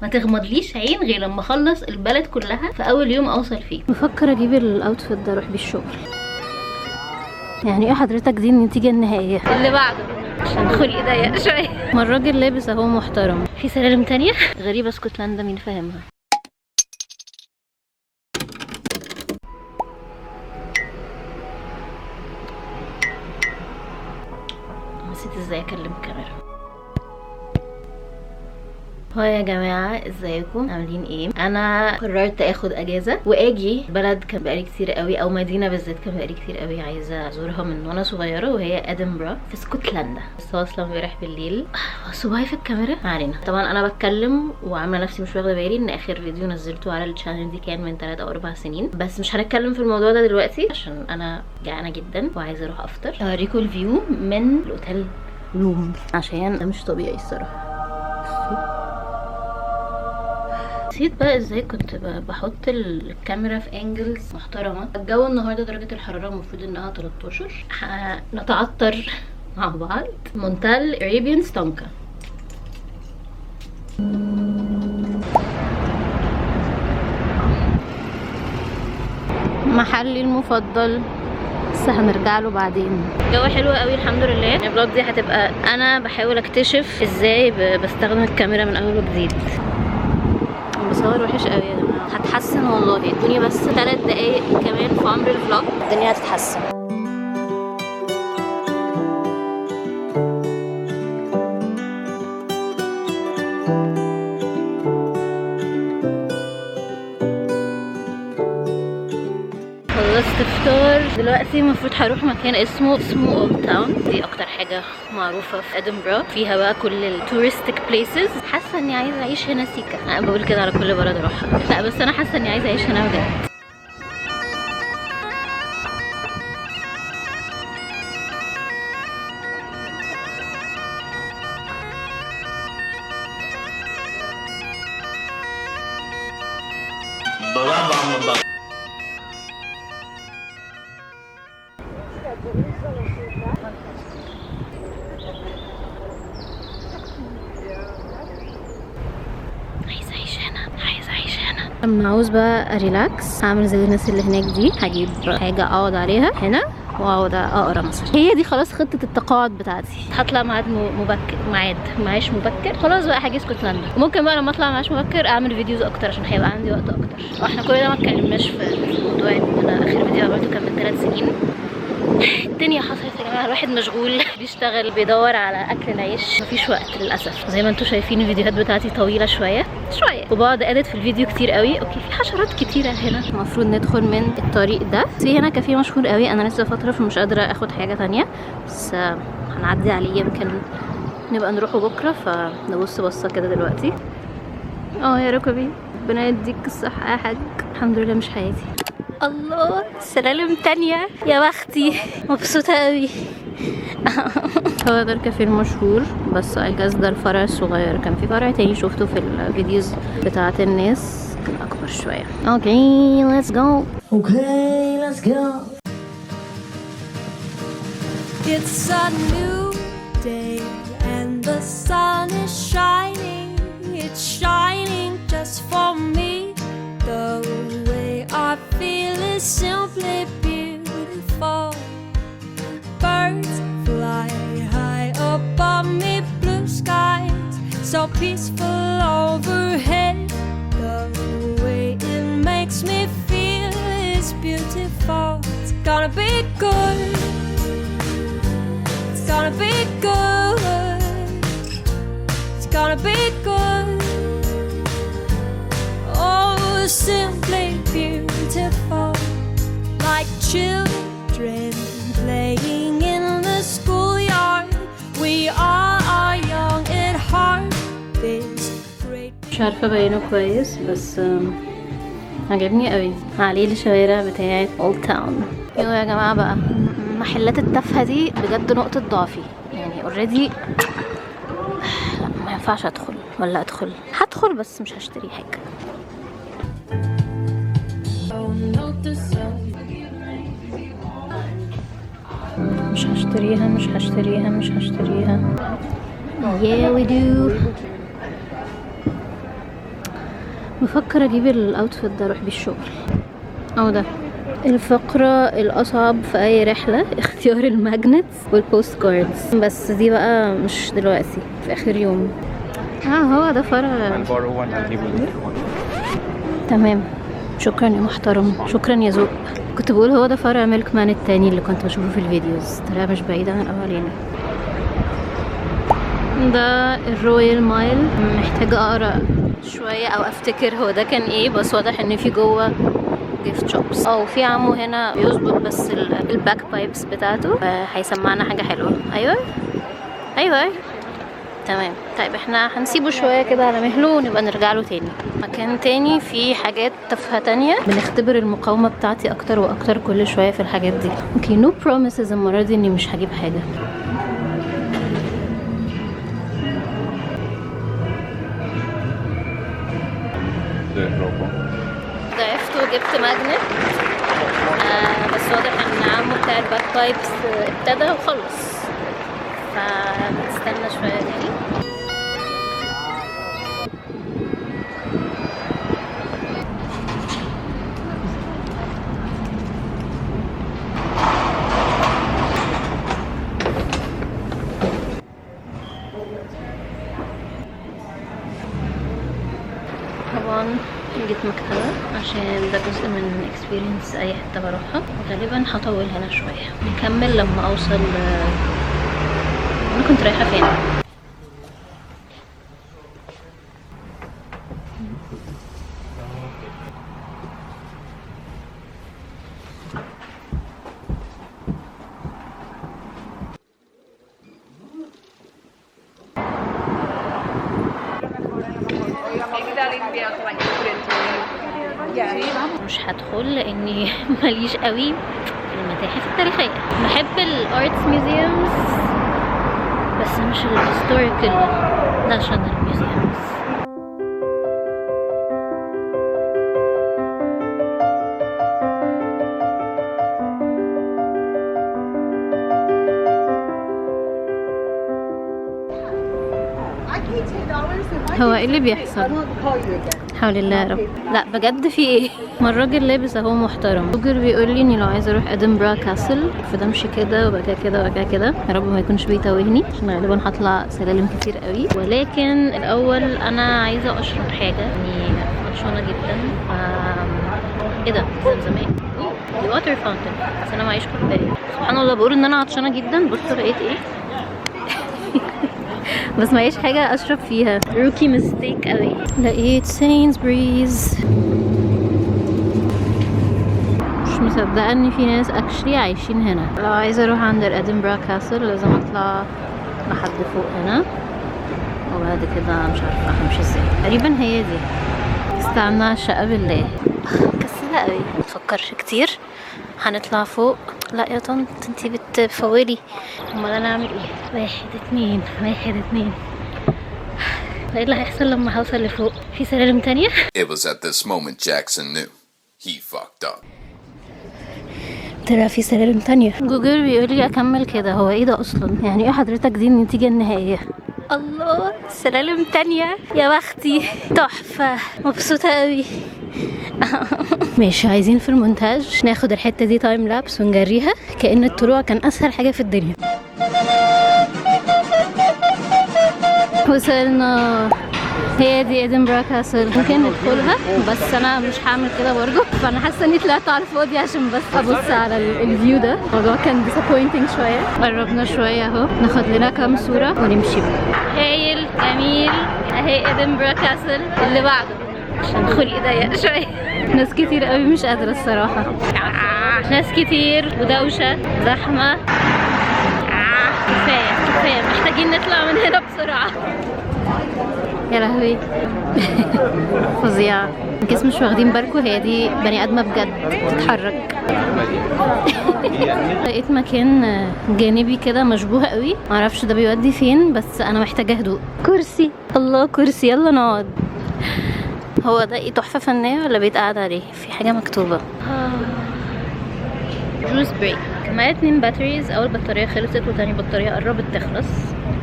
ما تغمضليش عين غير لما اخلص البلد كلها في اول يوم اوصل فيه. بفكر اجيب ال outfit ده اروح بيه الشغل. يعني ايه حضرتك دي النتيجة النهائية؟ اللي بعده عشان خلقي ضيق شوية. ما الراجل لابس اهو محترم. في سلالم تانية غريبة اسكتلندا مين فاهمها. نسيت ازاي اكلم الكاميرا. hi يا جماعة، ازيكم عاملين ايه؟ انا قررت اخد اجازه واجي بلد كان بقالي كتير قوي، او مدينة بالذات كان بقالي كتير قوي عايزه ازورها من وانا صغيرة، وهي ادنبرا في اسكتلندا. بس هو اصلا امبارح بالليل صباعي في الكاميرا، ما علينا. طبعا انا بتكلم وعامله نفسي مش واخده بالي ان اخر فيديو نزلته على ال channel دي كان من 3 او 4 سنين، بس مش هنتكلم في الموضوع ده دلوقتي عشان انا جعانة جدا وعايزه اروح افطر. هوريكم ال view من ال hotel room عشان ده مش طبيعي الصراحة. نسيت بقى ازاي كنت بحط الكاميرا في angles محترمه. الجو النهارده درجه الحرارة المفروض انها 13. هنتعطر مع بعض. Montale Arabian Tonka. محلي المفضل، بس هنرجع له بعدين. الجو حلو قوي الحمد لله. ال vlog دي هتبقى انا بحاول اكتشف ازاي بستخدم الكاميرا من اول وجديد. بصور وحش قوي يا جماعة، هتحسن والله. ادوني بس 3 دقايق كمان في عمر ال vlog الدنيا هتتحسن. خلصت فطار دلوقتي، المفروض هروح مكان اسمه Old Town. دي اكتر حاجة معروفة في ادنبرا، فيها بقى كل ال touristic places. حاسه اني عايزه اعيش هنا سيكا، انا بقول كده على كل بلد اروحها، لا بس انا حاسه اني عايزه اعيش هنا بجد. عايزه اعيش هنا، عايزه اعيش هنا. لما عاوز بقى ا relax هعمل زي الناس اللي هناك دي، هجيب حاجة اقعد عليها هنا واقعد اقرا مثلا. هي دي خلاص خطه التقاعد بتاعتي. هطلع ميعاد مبكر، ميعاد معاش مبكر، خلاص بقى هاجي اسكتلندا. ممكن بقى لما اطلع معاش مبكر اعمل videos اكتر عشان هيبقى عندي وقت اكتر. واحنا كل ده ما اتكلمناش في موضوع ان انا اخر فيديو عملته كان من 3 سنين. الدنيا حصلت يا جماعة، الواحد مشغول بيشتغل بيدور على اكل العيش، مفيش وقت للاسف. زي ما انتم شايفين الفيديوهات بتاعتي طويلة شوية شوية، وبقعد edit في الفيديو كتير قوي. okay في حشرات كتيرة هنا، المفروض ندخل من الطريق ده. في هنا كافيه مشهور قوي، انا لسه فترة فمش قادرة اخد حاجة تانية، بس هنعدي عليه يمكن نبقى نروحه بكره، فنبص بصة كده دلوقتي. يا ركبي ربنا يديك الصحة يا حاج. الحمد لله مش حياتي. الله، سلالم تانية يا بختي، مبسوطة قوي. هو ده الكافيه المشهور، بس I guess ده الفرع الصغير. كان في فرع تاني شفته في ال videos بتاعة الناس كان أكبر شوية. okay let's go. Okay, let's go. It's a new day and the sun is shining. It's shining just for me. The way I feel is simply beautiful. Birds fly high above me, blue skies so peaceful overhead. The way it makes me feel is beautiful. It's gonna be good. It's gonna be good. It's gonna be good. Oh, simply beautiful. Like children playing in the schoolyard. We all are young at heart. This great مش عارفة ابينه كويس بس عجبني قوي. عليه الشوارع بتاعت Old Town. يلا يا جماعة بقى، المحلات التافهة دي بجد نقطة ضعفي، يعني already لا ما ينفعش ادخل، ولا ادخل هدخل بس مش هشتري حاجة. مش هشتريها، مش هشتريها، مش هشتريها. Yeah we do. بفكر اجيب ال outfit ده اروح بيه الشغل. او ده الفقرة الأصعب في أي رحلة، اختيار ال magnets وال postcards، بس دي بقى مش دلوقتي، في آخر يوم. هو ده فرع. تمام، شكرا يا محترم، شكرا يا ذوق. كنت بقول هو ده فرع Milkman التاني اللي كنت بشوفه في ال videos، طلع مش بعيد عن الأولاني. ده ال Royal Mile، محتاجة أقرأ شوية أو أفتكر هو ده كان إيه، بس واضح إن في جوه gift shops. في عمو هنا بيظبط بس ال bagpipes بتاعته، هيسمعنا حاجة حلوة. أيوة أيوة أيوة تمام. طيب احنا هنسيبه شوية كده على مهله ونبقى نرجع له تاني. مكان تاني فيه حاجات تافهة تانية، بنختبر المقاومة بتاعتي أكتر وأكتر كل شوية في الحاجات دي. okay، no promises المرة دي إني مش هجيب حاجة. ضعفت وجبت magnet، بس واضح ان عمو بتاع ال bagpipes ابتدى وخلص، فنستنى شوية تاني. طبعا جيت مكتبة عشان ده جزء من experience اي حتة بروحها، غالبا هطول هنا شوية. نكمل لما اوصل. انا كنت رايحة فين؟ مش هدخل لاني ماليش قوي في المتاحف التاريخية. بحب ال arts museums بس مش ال historical national museums. هو ايه اللي بيحصل؟ حول الله يا رب. لا بجد في ايه؟ ما الراجل لابس اهو محترم. جوجل بيقول لي اني لو عايزه اروح Edinburgh Castle المفروض امشي كده وبعد كده كده وبعد كده كده. يا رب ما يكونش بيتوهني عشان غالبا هطلع سلالم كتير قوي. ولكن الاول انا عايزه اشرب حاجة، يعني عطشانة جدا. ايه ده؟ زمزميه؟ دي water fountain، بس انا معيش كوباية. سبحان الله، بقول ان انا عطشانة جدا، بصوا لقيت ايه؟ بس معيش حاجة أشرب فيها. rookie mistake قوي. لقيت Sainsbury's. مش مصدقة إن في ناس actually عايشين هنا. لو عايزة أروح عند ال Edinburgh Castle لازم أطلع لحد فوق هنا، وبعد كده مش عارفة همشي ازاي. تقريبا هي دي. استنى الشقة بالله، مكسلة قوي، متفكرش كتير. هنطلع فوق. لا يا طنط انتي بتفولي. امال انا اعمل ايه؟ 1 2 1 2. ايه اللي هيحصل لما هوصل لفوق؟ في سلالم تانية؟ It was at this moment Jackson knew he fucked up. طلع في سلالم تانية. جوجل بيقول لي اكمل كده. هو ايه ده اصلا؟ يعني ايه حضرتك دي النتيجة النهائية؟ الله، سلالم تانية يا بختي، تحفة، مبسوطة قوي. ماشي، عايزين في المونتاج ناخد الحتة دي time lapse ونجريها كأن الطلوع كان أسهل حاجة في الدنيا. وصلنا. هي دي Edinburgh Castle، ممكن ندخلها بس انا مش هعمل كده برضه. فانا حاسه اني طلعت على الفاضي عشان بس ابص على ال view ده. الموضوع كان disappointing شوية. قربنا شوية اهو، ناخد لنا كام صوره ونمشي بقى. هايل، جميل. اهي Edinburgh Castle اللي بعده، عشان خلقي ضيق شوية. ناس كتير قوي مش قادرة الصراحة. ناس كتير ودوشه زحمة. كفاية كفاية، محتاجين نطلع من هنا بسرعة. يا لهوي فظيعة. الكيس مش واخدين بالكم، هي دي بني ادمه بجد بتتحرك. لقيت مكان جانبي كده مشبوه قوي، معرفش ده بيودي فين، بس انا محتاجه هدوء. كرسي، الله كرسي، يلا نقعد. هو ده ايه، تحفة فنية ولا بيتقعد عليه؟ في حاجة مكتوبة. juice break. معايا 2 batteries، اول بطارية خلصت وتاني بطارية قربت تخلص.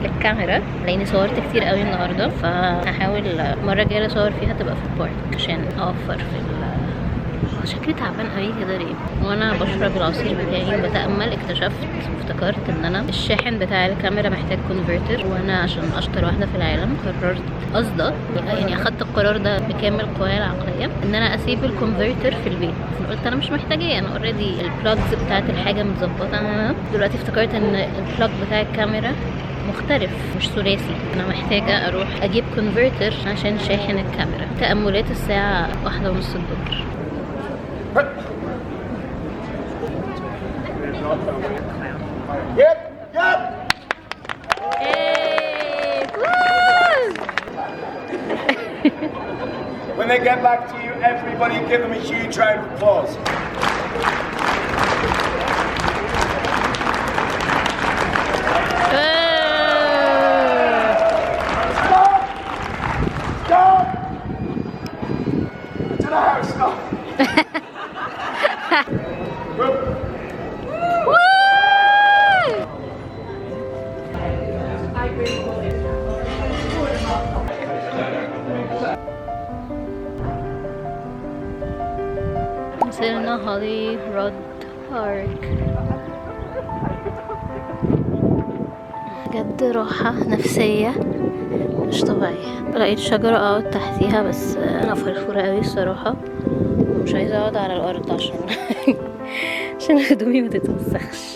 للكاميرا لاني صورت كتير قوي النهارده، فهحاول المرة الجاية اللي اصور فيها تبقى في ال park عشان اوفر في ال شكلي تعبان قوي كده ليه؟ وانا بشرب العصير بتاعي وبتامل اكتشفت وافتكرت ان انا الشاحن بتاع الكاميرا محتاج converter، وانا عشان اشطر واحدة في العالم قررت قصدا، يعني اخدت القرار ده بكامل قوايا العقلية، ان انا اسيب ال converter في البيت. قلت انا مش محتاجاه، انا already ال plugs بتاعت الحاجة متظبطه. انا دلوقتي افتكرت ان ال plug بتاع الكاميرا مختلف مش ثلاثي، انا محتاجه اروح اجيب converter عشان شاحن الكاميرا. تاملات الساعة 1:30 الظهر. Yep. Hey! Woo! When they get back to you, everybody give them a huge round of applause. Stop! Stop! I don't know how to stop. Whoop. Woo! وصلنا Holyrood Park. بجد راحة نفسية مش طبيعية. لقيت شجرة اقعد تحتيها، بس انا فرفورة قوي الصراحة ومش عايزة اقعد على الارض عشان هدومي ما تتوسخش.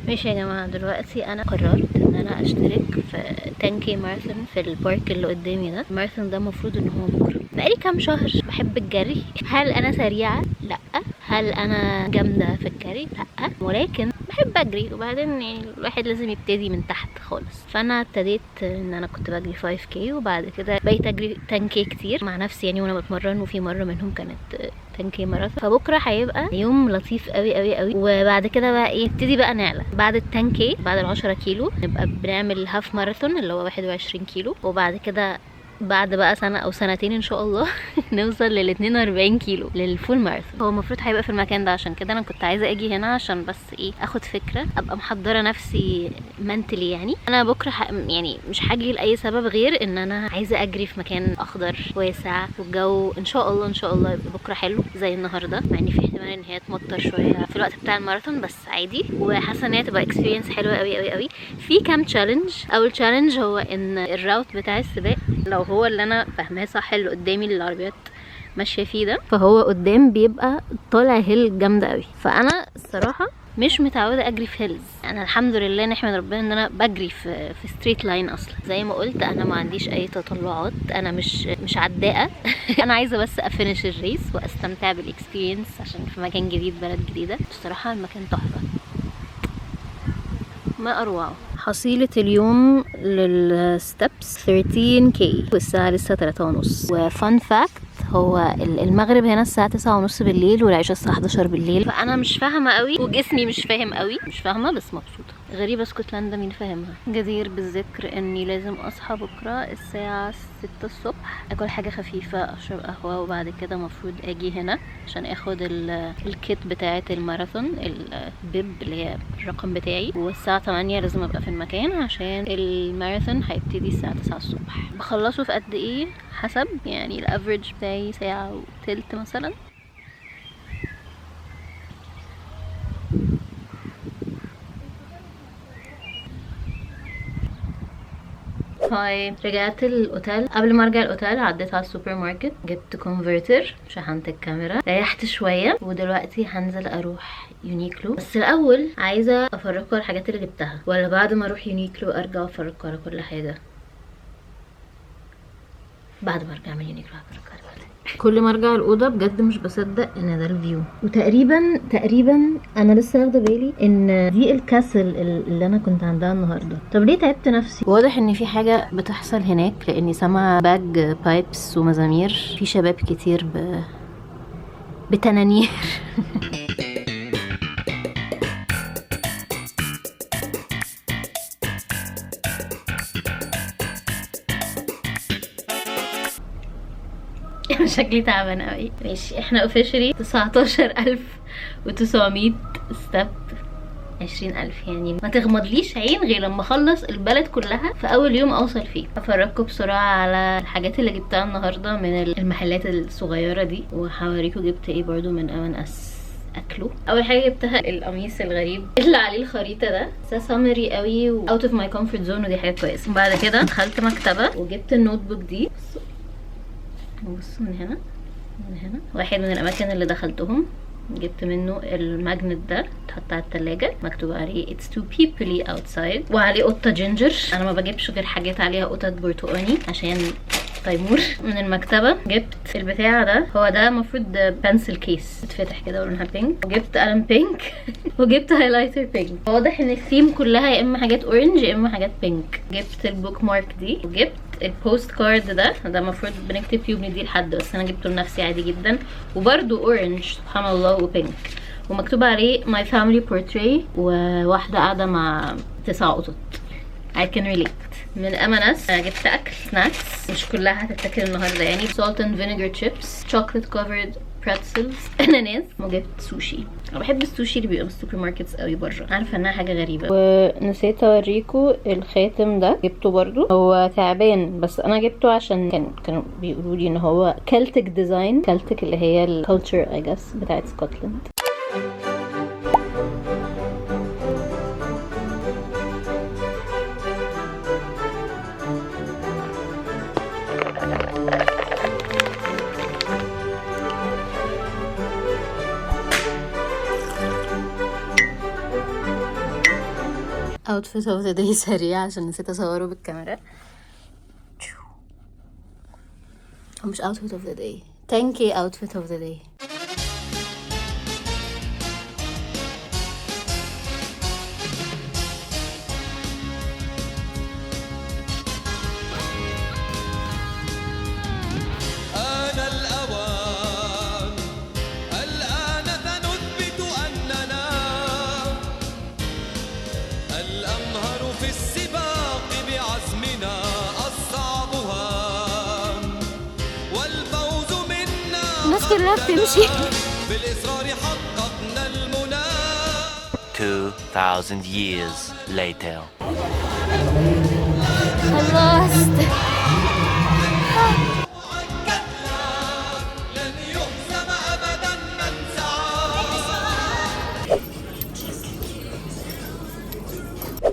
ماشي يا جماعة، دلوقتي انا قررت ان انا اشترك في 10K marathon في ال park اللي قدامي ده. الماراثون ده المفروض ان هو بكرة. بقالي كام شهر بحب الجري. هل انا سريعة؟ لا. هل انا جامدة في الجري؟ لا، ولكن بحب اجري. وبعدين يعني الواحد لازم يبتدي من تحت خالص، فانا ابتديت ان انا كنت بجري 5K وبعد كده بقيت اجري 10K كتير مع نفسي يعني وانا بتمرن، وفي مرة منهم كانت 10K marathon. فبكرة هيبقى يوم لطيف قوي قوي قوي. وبعد كده بقى ايه، نبتدي بقى نعلى بعد ال 10K، بعد ال 10 كيلو نبقى بنعمل half marathon اللي هو 21 كيلو، وبعد كده بعد بقى سنة أو سنتين إن شاء الله نوصل لل 42 كيلو لل full marathon. هو المفروض هيبقى في المكان ده، عشان كده أنا كنت عايزة أجي هنا عشان بس إيه، أخد فكرة، أبقى محضرة نفسي mentally. يعني أنا بكرة يعني مش هاجي لأي سبب غير إن أنا عايزة أجري في مكان أخضر واسع، والجو إن شاء الله إن شاء الله يبقى بكرة حلو زي النهاردة، مع إن في احتمال إن هي تمطر شوية في الوقت بتاع الماراثون، بس عادي. وحاسة إن هي تبقى experience حلوة قوي قوي قوي. في كام challenge. أول challenge هو إن ال route بتاع السباق لو هو اللي انا فاهماه صح، اللي قدامي اللي العربيات ماشية فيه ده، فهو قدام بيبقى طالع hill جامدة قوي. فانا الصراحة مش متعوده اجري في hills. انا الحمد لله نحمد ربنا ان انا بجري في straight line اصلا. زي ما قلت انا ما عنديش اي تطلعات، انا مش عداءه انا عايزه بس ا finish ال race واستمتع بال experience عشان في مكان جديد، بلد جديدة. الصراحة المكان تحفة، ما اروعه. حصيلة اليوم لل steps 13K والساعة لسه 3:30. و fun fact، هو المغرب هنا الساعة 9:30 بالليل والعشاء الساعة 11 بالليل، فأنا مش فاهمة قوي وجسمي مش فاهم قوي، مش فاهمة بس مبسوطة. غريبة اسكتلندا مين فاهمها. جدير بالذكر اني لازم اصحى بكرة الساعة 6 الصبح، اكل حاجة خفيفة، اشرب قهوة، وبعد كده مفروض اجي هنا عشان اخد ال kit بتاعة الماراثون، ال bib اللي هي الرقم بتاعي، والساعة 8 لازم ابقى في المكان عشان الماراثون هيبتدي الساعة 9 الصبح. بخلصه في قد ايه؟ حسب يعني ال average بتاعي ساعة وتلت مثلا. Hi، رجعت الاوتيل. قبل ما ارجع الاوتيل عديت على السوبر ماركت، جبت converter، شحنت الكاميرا، ريحت شوية، ودلوقتي هنزل اروح يونيكلو. بس الاول عايزه افرجكم على الحاجات اللي جبتها، ولا بعد ما اروح يونيكلو ارجع افرجكم على كل حاجة؟ بعد ما ارجع من يونيكلو هفرجكم على كل حاجة. كل ما ارجع الاوضة بجد مش بصدق ان ده ال view. وتقريبا انا لسه واخده بالي ان دي ال castle اللي انا كنت عندها النهارده. طب ليه تعبت نفسي؟ واضح ان في حاجة بتحصل هناك لاني سامعه bagpipes ومزامير، في شباب كتير بتنانير. شكلي تعبان قوي. ماشي، احنا officially 19900 step، 20000 يعني. ما تغمضليش عين غير لما اخلص البلد كلها في اول يوم اوصل فيه. هفرجكم بسرعة على الحاجات اللي جبتها النهارده من المحلات الصغيرة دي، وهوريكم جبت ايه برضو من M&S اكله. اول حاجة جبتها القميص الغريب اللي عليه الخريطة ده، ده summery قوي و out of my comfort zone، ودي حاجة كويسة. بعد كده دخلت مكتبه وجبت ال notebook دي. بصوا من هنا، من هنا واحد من الاماكن اللي دخلتهم جبت منه ال magnet ده، اتحط على التلاجة، مكتوب عليه it's too peoply outside، وعليه قطة ginger. انا ما بجيبش غير حاجات عليها قطط برتقاني عشان تيمور. من المكتبة جبت البتاع ده، هو ده المفروض pencil case اتفتح كده ولونها pink، وجبت قلم pink وجبت highlighter pink. واضح ان الثيم كلها يا اما حاجات orange يا اما حاجات pink. جبت ال bookmark دي، وجبت ال postcard ده، ده المفروض بنكتب فيه وبنديه لحد، بس انا جبته لنفسي عادي جدا، وبرده orange سبحان الله و pink، ومكتوب عليه my family portrait، وواحدة قاعدة مع 9 قطط. I can relate. من M&S جبت اكل snacks، مش كلها هتتاكل النهارده يعني، salt and vinegar chips، chocolate covered pretzels، اناناس، وجبت سوشي. انا بحب السوشي اللي بيبقى من ال supermarkets قوي بره، عارفه انها حاجة غريبة. ونسيت اوريكم الخاتم ده، جبته برضو، هو تعبان بس انا جبته عشان كانوا بيقولوا لي ان هو Celtic design، Celtic اللي هي ال culture I guess بتاعت اسكتلند. outfit of the day سريع عشان نسيت اصوره بالكاميرا. هو مش outfit of the day، 10k outfit of the day. آن الأوان الآن سنثبت أننا الأمهر في السباق بعزمنا الصعب هان، والفوز منا الناس كلها بتمشي. بالإصرار حققنا المنى. 2000 years later. خلصت. لن يهزم أبدا من سعى.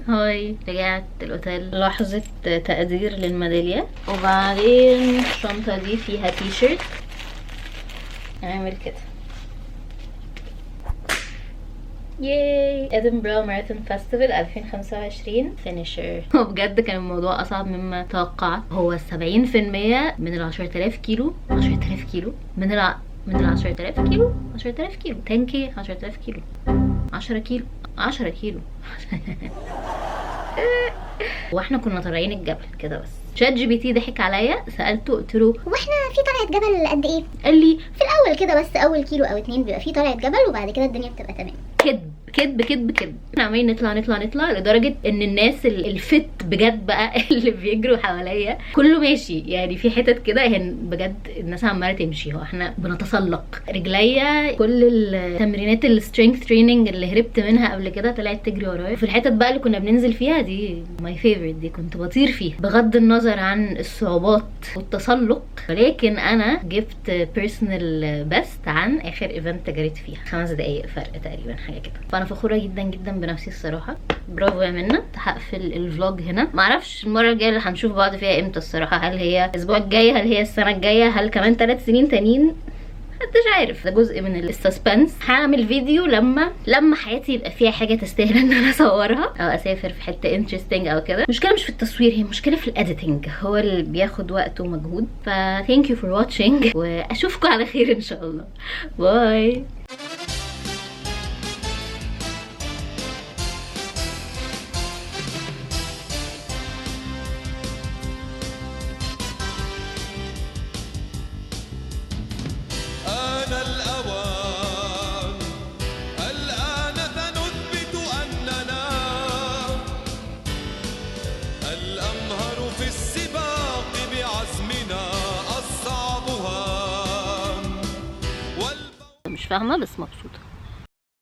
هاي، رجعت الاوتيل. لحظة تقدير للميدالية، وبعدين الشنطة دي فيها تي شيرت. اعمل كده، yay، Edinburgh Marathon Festival 2025 finisher. وبجد كان الموضوع اصعب مما توقعت. هو 70% من ال 10000 كيلو، 10000 كيلو من ال من ال 10000 كيلو، 10000 كيلو، 10K، 10000 كيلو، 10 كيلو، 10 كيلو. واحنا كنا طالعين الجبل كده، بس ChatGPT ضحك عليا. سالته قلت له واحنا في طلعة جبل قد ايه؟ قال لي في الاول كده بس اول كيلو او 2 بيبقى في طلعة جبل، وبعد كده الدنيا بتبقى تمام. كدب كدب كدب كدب. احنا عمالين نطلع نطلع نطلع لدرجة ان الناس ال fit بجد بقى اللي بيجروا حواليا كله ماشي، يعني في حتت كده هن بجد الناس عماله تمشي، هو احنا بنتسلق. رجليا كل التمرينات ال strength training اللي هربت منها قبل كده طلعت تجري ورايا. في الحتت بقى اللي كنا بننزل فيها دي my favorite، دي كنت بطير فيها بغض النظر عن الصعوبات والتسلق. ولكن انا جبت personal best عن اخر event جريت فيها، 5 دقايق فرق تقريبا، حاجة كده. فانا فخورة جدا جدا بنفسي الصراحة. برافو يا منى. هقفل ال vlog هنا، معرفش المرة الجاية اللي هنشوف بعض فيها امتى الصراحة، هل هي الاسبوع الجاي، هل هي السنة الجاية، هل كمان 3 سنين تانيين، محدش عارف. ده جزء من ال suspense. هعمل فيديو لما حياتي يبقى فيها حاجة تستاهل ان انا اصورها، او اسافر في حتة interesting او كده. المشكلة مش في التصوير، هي المشكلة في ال editing، هو اللي بياخد وقت ومجهود. ف thank you for watching، واشوفكم على خير ان شاء الله. bye. آن الأوان الآن سنثبت أننا الأمهر في السباق بعزمنا الصعب هان. مش فاهمه بس مبسوطة.